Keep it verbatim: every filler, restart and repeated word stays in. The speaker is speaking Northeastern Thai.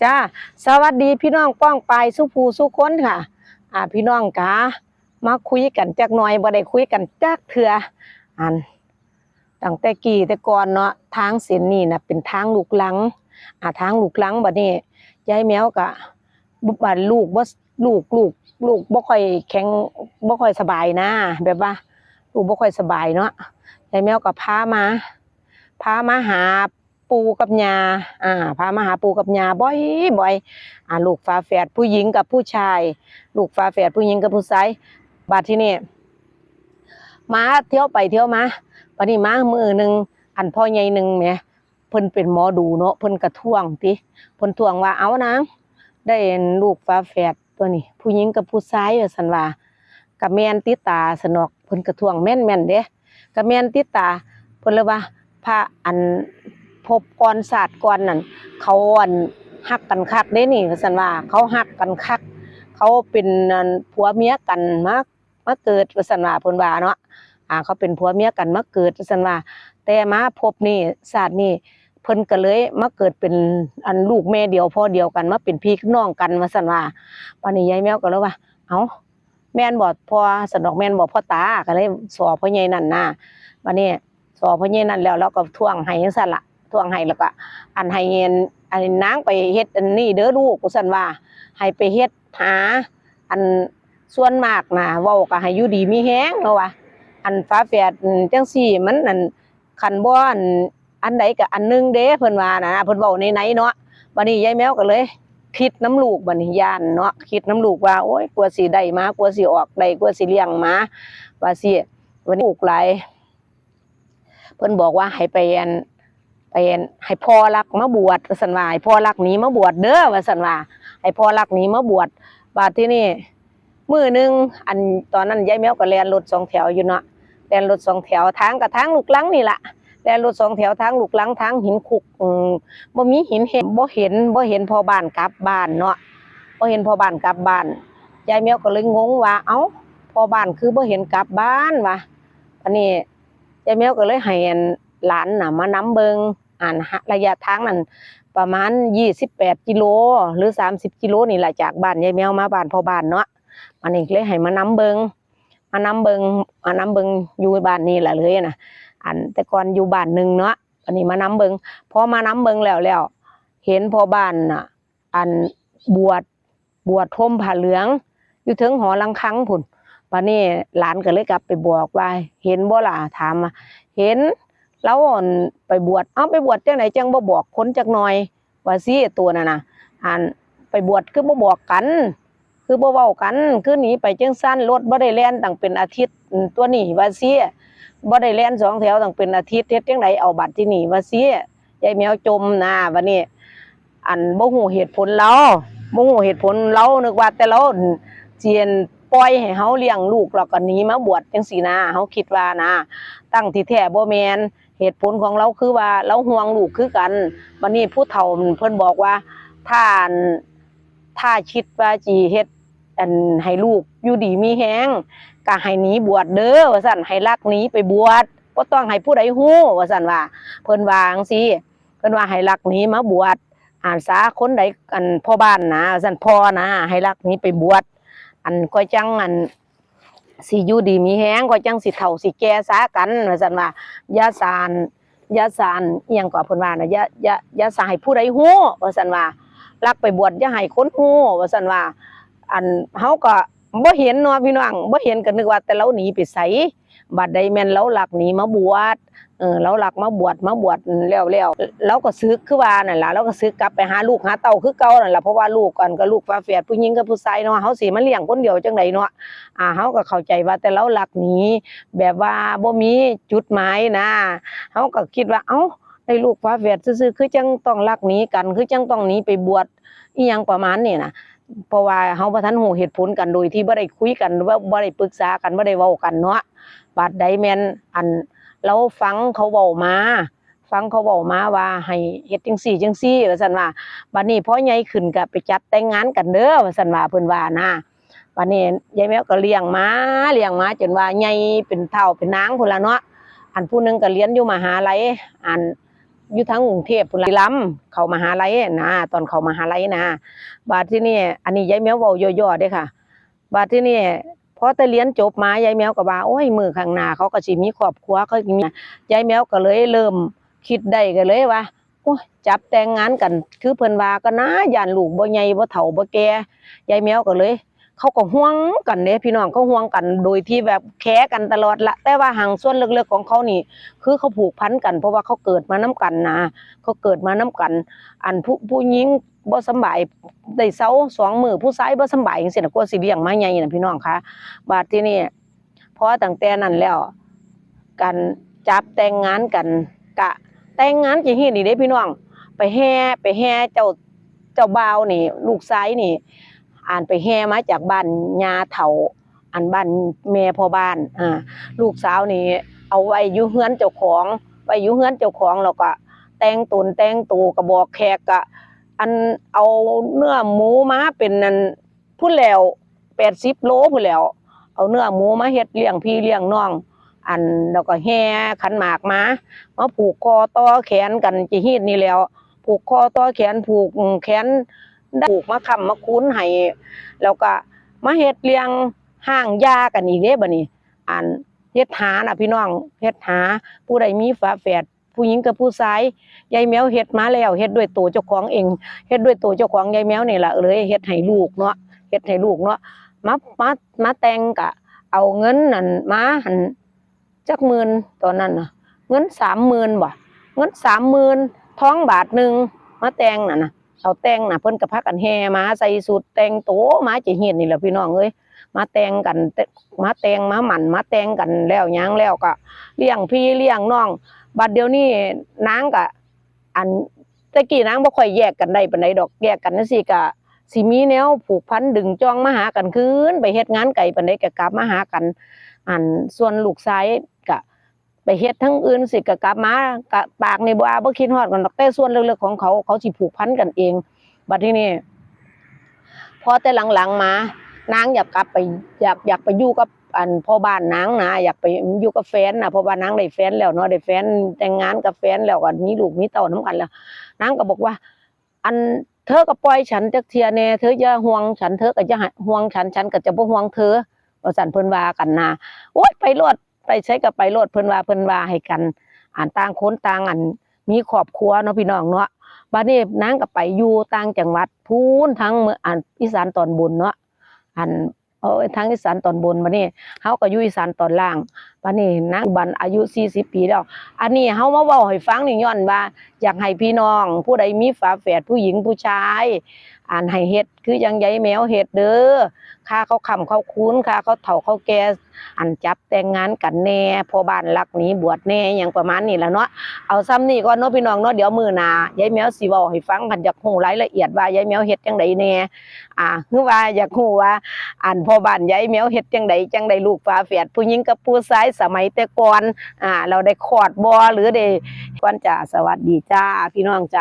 จ้า สวัสดีพี่น้องป้องปายสู่ผู้สู่คนค่ะ อ่า พี่น้องกะ มาคุยกันจักหน่อย บ่ได้คุยกันจักเทื่อ อัน ตั้งแต่กี้แต่ก่อนเนาะ ทางเส้นนี้น่ะเป็นทางลูกรัง อ่า ทางลูกรัง บัดนี้ ยายแมวกะ บ่ ลูกบ่ ลูก ลูก ลูกบ่ค่อยแข็ง บ่ค่อยสบายนะ แบบว่า ลูกบ่ค่อยสบายเนาะ ยายแมวกะพามา พามาหาปู่กับย่า อ่า พามาหาปู่กับย่าบ่อยๆ อ่า ลูกฝาแฝดผู้หญิงกับผู้ชาย ลูกฝาแฝดผู้หญิงกับผู้ชาย บัดทีนี้ มาเที่ยวไปเที่ยวมา บัดนี้มามื้อหนึ่ง อันพ่อใหญ่หนึ่งแหม เพิ่นเป็นหมอดูเนาะ เพิ่นกะท้วงติ เพิ่นท้วงว่า "เอานาง ได้ลูกฝาแฝดตัวนี้ ผู้หญิงกับผู้ชาย" ว่าซั่นว่า "กะแม่นติตา" ซั่นดอก เพิ่นกะท้วงแม่นๆ เด้ "กะแม่นติตา" เพิ่นเลยว่า "พระอันภพก่อนชาติก่อนนั่น เขาอันฮักกันคักเด้นี่" ว่าซั่นว่า "เขาฮักกันคัก เขาเป็นอันผัวเมียกันมา มาเกิด" ว่าซั่นว่า เพิ่นว่าเนาะ อ่า "เขาเป็นผัวเมียกันมาเกิด" ว่าซั่นว่า "แต่มาภพนี้ชาตินี้ เพิ่นกะเลยมาเกิดเป็นอันลูกแม่เดียวพ่อเดียวกัน มาเป็นพี่กับน้องกัน" ว่าซั่นว่า บัดนี้ยายแมวกะเลยว่า "เอ้า แม่นบ่พ่อ" ซั่นดอก "แม่นบ่พ่อตา" กะเลยซ้อพ่อใหญ่นั่นนะ บัดนี้ซ้อพ่อใหญ่นั่นแล้ว ลาวกะท้วงให้จั่งซั้นล่ะ ท้วงให้แล้วกะ อันให้ อันนางไปเฮ็ดอันนี้เด้อลูก ว่าซั่นว่า ให้ไปเฮ็ดหา อันส่วนมากนะ เว้ากะให้อยู่ดีมีแฮง ลาวว่า อันฝาแฝด อืม จั่งซี้มัน อัน คันบ่ อัน อันใดกะอันหนึ่งเด้ เพิ่นว่านะ เพิ่นเว้าในๆ เนาะ บัดนี้ยายแมวกะเลยคิดนำลูก บัดนี้ย้านเนาะ คิดนำลูกว่า โอ๊ย กว่าสิได้มา กว่าสิออกได้ กว่าสิเลี้ยงมา ว่าซี้ บัดนี้ลูกหลาย เพิ่นบอกว่าให้ไปอัน ไปอัน ให้พ่อรักมาบวช ว่าซั่นว่า "ให้พ่อรักหนีมาบวชเด้อ" ว่าซั่นว่า ให้พ่อรักหนีมาบวช บัดทีนี้ มื้อหนึ่ง อัน ตอนนั้นยายแมวกะแล่นรถสองแถวอยู่เนาะ แล่นรถสองแถว ทางกะทางลูกรังนี่ล่ะ แล่นรถสองแถวทางลูกรัง ทางหินคุก อืม บ่มีหินแฮง บ่เห็น บ่เห็นพ่อบ้านกลับบ้านเนาะ บ่เห็นพ่อบ้านกลับบ้าน ยายแมวกะเลยงงว่า "เอ้า พ่อบ้านคือบ่เห็นกลับบ้าน" ว่า บัดนี้ ยายแมวกะเลยให้อันหลานน่ะมานำเบิ่ง อัน ระยะทางนั่นประมาณยี่สิบแปดกิโล หรือสามสิบกิโลนี่ล่ะ จากบ้านยายแมวมาบ้านพ่อบ้านเนาะ อันนี้เลยให้มานำเบิ่ง มานำเบิ่ง มานำเบิ่งอยู่บ้านนี่ล่ะเลยนะ อันแต่ก่อนอยู่บ้านหนึ่งเนาะ อันนี้มานำเบิ่ง พอมานำเบิ่งแล้ว แล้วเห็นพ่อบ้านน่ะ อันบวช บวชห่มผ้าเหลือง อยู่เทิงหอระฆังพุ้น บัดนี้หลานกะเลยกลับไปบอกว่า "เห็นบ่ล่ะ" ถามว่า "เห็น ลาวอันไปบวช" "เอ้า ไปบวชจั่งใดจั่งบ่บอกคนจักหน่อย" ว่าซี้ ตัวนั่นน่ะ อัน "ไปบวชคือบ่บอกกัน คือบ่เว้ากัน คือหนีไปจั่งซั้น รถบ่ได้แล่นตั้งเป็นอาทิตย์ อืม ตัวนี้" ว่าซี้ "บ่ได้แล่นสองแถวตั้งเป็นอาทิตย์ เฮ็ดจั่งใดเอาบัดทีนี้" ว่าซี้ ยายแมวจ่มนะ บัดนี้ อันบ่ฮู้เหตุผลลาว บ่ฮู้เหตุผลลาว นึกว่าแต่ลาวสิปล่อยให้เฮาเลี้ยงลูกแล้วกะหนีมาบวชจั่งซี้นะ เฮาคิดว่านะ ตั้งที่แท้บ่แม่น เหตุผลของลาวคือว่าลาวห่วงลูกคือกัน บัดนี้ผู้เฒ่าเพิ่นบอกว่า ถ้าอัน ถ้าคิดว่าสิเฮ็ด อัน ให้ลูกอยู่ดีมีแฮง กะให้หนีบวชเด้อ ว่าซั่น ให้ลักหนีไปบวช บ่ต้องให้ผู้ใดฮู้ ว่าซั่นว่า เพิ่นว่าจั่งซี้ เพิ่นว่าให้ลักหนีมาบวช อาสาคนใด อัน พ่อบ้านนะ ว่าซั่น พ่อนะ ให้ลักหนีไปบวช อัน ข้อยจั่ง อัน สิอยู่ดีมีแฮง ข้อยจั่งสิเฒ่าสิแก่ซากัน ว่าซั่นว่า อย่าซ่าน อย่าซ่าน อิหยังก็เพิ่นว่านะ อย่า อย่า อย่าซ่าให้ผู้ใดฮู้ ว่าซั่นว่า ลักไปบวชอย่าให้คนฮู้ ว่าซั่นว่า อัน เฮาก็บ่เห็นเนาะพี่น้อง บ่เห็นก็นึกว่าแต่ลาวหนีไปไส บัดใดแม่นลาวลักหนีมาบวช เออ ลาวลักมาบวช มาบวชแล้ว แล้วลาวก็สึกคือว่านั่นล่ะ ลาวก็สึกกลับไปหาลูกหาเต้าคือเก่านั่นล่ะ เพราะว่าลูกกันก็ลูกฝาแฝดผู้หญิงกับผู้ชายเนาะ เฮาสิมาเลี้ยงคนเดียวจั่งใดเนาะ อ่า เฮาก็เข้าใจว่าแต่ลาวลักหนี แบบว่าบ่มีจุดหมายนะ เฮาก็คิดว่า เอ้า ได้ลูกฝาแฝดซื่อๆ คือจั่งต้องลักหนีกัน คือจั่งต้องหนีไปบวช อิหยังประมาณนี้นะ เพราะว่าเฮาบ่ทันฮู้เหตุผลกัน โดยที่บ่ได้คุยกัน หรือว่าบ่ได้ปรึกษากัน บ่ได้เว้ากันเนาะ บัดใดแม่น อัน ลาวฟังเขาเว้ามา ฟังเขาเว้ามาว่าให้เฮ็ดจั่งซี้จั่งซี้ ว่าซั่นว่า บัดนี้พอใหญ่ขึ้นก็ไปจัดแต่งงานกันเด้อ ว่าซั่นว่า เพิ่นว่านะ บัดนี้ยายแมวก็เลี้ยงมา เลี้ยงมาจนว่าใหญ่เป็นเฒ่าเป็นนางพู้นล่ะเนาะ อันผู้หนึ่งก็เรียนอยู่มหาลัย อัน อยู่ทางกรุงเทพฯพุ้นล่ะ บุรีรัมย์ เข้ามหาลัยนะ ตอนเข้ามหาลัยนะ บาดที่นี่ อันนี้ยายแมวเว้าย่อๆเด้อค่ะ บาดที่นี่ พอแต่เรียนจบมายายแมวก็ว่า โอ้ย มื้อข้างหน้าเขาก็สิมีครอบครัว เขาสิมี ยายแมวก็เลยเริ่มคิดได้ ก็เลยว่า โอ้ย จับแต่งงานกัน คือเพิ่นว่าก็นะ ย้านลูกบ่ใหญ่บ่เฒ่าบ่แก่ ยายแมวก็เลย เขาก็ห่วงกันเด้พี่น้อง เขาห่วงกันโดยที่แบบแคร์กันตลอดละ แต่ว่าหั้งส่วนลึกๆของเขานี่ คือเขาผูกพันกัน เพราะว่าเขาเกิดมานำกันนะ เขาเกิดมานำกัน อันผู้ ผู้หญิงบ่สำบายได้เซาสองมื้อ ผู้ชายบ่สำบายจั่งซี้นะ กว่าสิเลี้ยงมาใหญ่นะพี่น้องคะ บาดที่นี่ พอตั้งแต่นั้นแล้ว กันจับแต่งงานกัน กะแต่งงานจะเฮ็ดนี่เด้พี่น้อง ไปแห่ ไปแห่เจ้า เจ้าบ่าวนี่ ลูกชายนี่ อันไปแห่มาจากบ้านย่าเฒ่า อันบ้านแม่พ่อบ้าน อ่า ลูกสาวนี่ เอาไว้อยู่เฮือนเจ้าของ ไว้อยู่เฮือนเจ้าของ แล้วก็แต่งตนแต่งตัว กะบอกแขก กะ อันเอาเนื้อหมูมาเป็นอัน พุ้นแล้ว แปดสิบโลพุ้นแล้ว เอาเนื้อหมูมาเฮ็ดเลี้ยงพี่เลี้ยงน้อง อัน แล้วก็แห่ขันหมากมา มาผูกคอต่อแขนกันจะฮีดนี่แล้ว ผูกคอต่อแขน ผูกแขน ผูกมาค้ำมาคูณให้ แล้วก็มาเฮ็ดเรื่องฮ้างหย่ากันอีกเด้บัดนี้ อัน เฮ็ดหาน่ะพี่น้อง เฮ็ดหา ผู้ใดมีฝาแฝด ผู้หญิงกับผู้ชาย ยายแมวเฮ็ดมาแล้ว เฮ็ดด้วยตัวเจ้าของเอง เฮ็ดด้วยตัวเจ้าของยายแมวนี่ล่ะ เลยเฮ็ดให้ลูกเนาะ เฮ็ดให้ลูกเนาะ มา มา มาแต่งกะเอาเงินนั่นมาหั่น จักหมื่นตอนนั้นน่ะ เงินสามหมื่นบ่ เงินสามหมื่น ทองบาทหนึ่ง มาแต่งน่ะนะ เอาแต่งน่ะ เพิ่นก็พากันแห่มาใส่ชุดแต่งโตมาจะฮีดนี่แหละพี่น้องเอ้ย มาแต่งกัน มาแต่งมาหมั้นมาแต่งกันแล้วหยังแล้วก็เลี้ยงพี่เลี้ยงน้อง บัดเดี๋ยวนี้นางก็ อัน แต่กี้นางบ่ค่อยแยกกันได้ปานใดดอก แยกกันจั่งซี้ก็สิมีแนวผูกพันดึงจ่องมาหากันคืน ไปเฮ็ดงานไกลปานใดก็กลับมาหากัน อัน ส่วนลูกชายก็ไปเฮ็ดทางอื่นสิก็กลับมา ก็ปากนี่บ่ว่าบ่คิดฮอดกันดอก แต่ส่วนลึกๆของเขา เขาสิผูกพันกันเอง บัดทีนี้ พอแต่หลังๆมา นางอยากกลับไป อยาก อยากไปอยู่กับอันพ่อบ้านนางนะ อยากไปอยู่กับแฟนนะ เพราะว่านางได้แฟนแล้วเนาะ ได้แฟน แต่งงานกับแฟนแล้วก็มีลูกมีเต้านำกันแล้ว นางก็บอกว่า อัน เธอก็ปล่อยฉันจักเทื่อแน่ เธออย่าห่วงฉัน เธอก็อย่าห่วงฉัน ฉันก็จะบ่ห่วงเธอ ว่าซั่นเพิ่นว่ากันนะ โอ๊ย ไปโลด ไปไสก็ไปโลด เพิ่นว่า เพิ่นว่าให้กัน อัน ต่างคนต่าง อัน มีครอบครัวเนาะพี่น้องเนาะ บัดนี้นางก็ไปอยู่ต่างจังหวัดพู้น ทางเมือง อัน อีสานตอนบนเนาะ อัน เออ ทางอีสานตอนบน บัดนี้เฮาก็อยู่อีสานตอนล่าง บัดนี้นางปัจจุบันอายุสี่สิบปีแล้ว อันนี้เฮามาเว้าให้ฟังนี่ย้อนว่า อยากให้พี่น้องผู้ใดมีฝาแฝดผู้หญิงผู้ชาย อัน ให้เฮ็ดคือจั่งยายแมวเฮ็ดเด้อ ค่าเขาค้ำเขาคูณ ค่าเขาเฒ่าเขาแก่ อัน จับแต่งงานกันแน่ พ่อบ้านลักหนีบวชแน่ หยังประมาณนี้ล่ะเนาะ เอาส่ำนี้ก่อนเนาะพี่น้องเนาะ เดี๋ยวมื้อหน้ายายแมวสิเว้าให้ฟัง คันอยากฮู้รายละเอียดว่ายายแมวเฮ็ดจั่งใดแน่ อ่า คือว่าอยากฮู้ว่า อัน พ่อบ้านยายแมวเฮ็ดจั่งใด จั่งได้ลูกฝาแฝดผู้หญิงกับผู้ชายสมัยแต่ก่อน อ่า แล้วได้คลอดบ่ หรือได้ ก่อนจ้า สวัสดีจ้า พี่น้องจ้า